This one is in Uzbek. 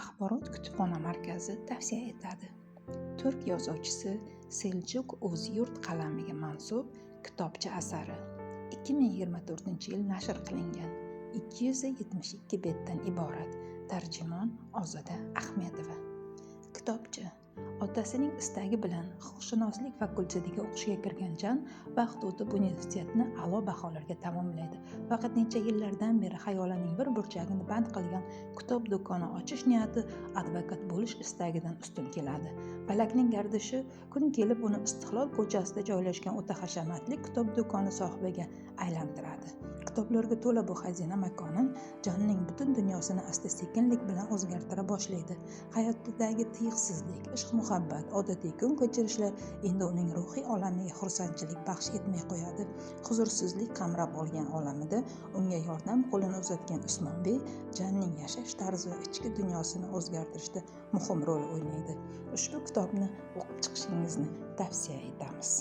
Axborot kutubxona markazi tavsiya etadi. Turk yozuvchisi Seljuk O'zyurt qalamiga mansub Kitobchi asari 2024-yil nashr qilingan, 272 betdan iborat. Tarjimon Ozoda Ahmedova. Kitobchi. Otasining istagi bilan huquqshunoslik fakultetiga o'qishga kirgan Jan vaqt o'tib universitetni a'lo baholarga tamomlaydi. Faqat necha yillardan beri xayolining bir burchagini band qilgan kitob do'koni ochish niyati advokat bo'lish istagidan ustun keladi. Falakning gardishi kun kelib uni Istiqlol ko'chasida joylashgan o'ta hashamatli kitob do'koni sohibiga aylantiradi. Kitoblarga to'la bu xazina makoni Janning butun dunyosini asta-sekinlik bilan o'zgartira boshlaydi. Hayotidagi tiyqsizlik, ishq-muhabbat, odatiy kun kechirishlar endi uning ruhiy olamiga xursandchilik baxsh etmay qo'yadi. Huzursizlik qamrab olgan olamida unga yordam qo'lini uzatgan Usmonbey Janning yashash tarzi va ichki dunyosini o'zgartirishda muhim rol o'ynaydi. Ushbu kitobni o'qib chiqishingizni tavsiya etamiz.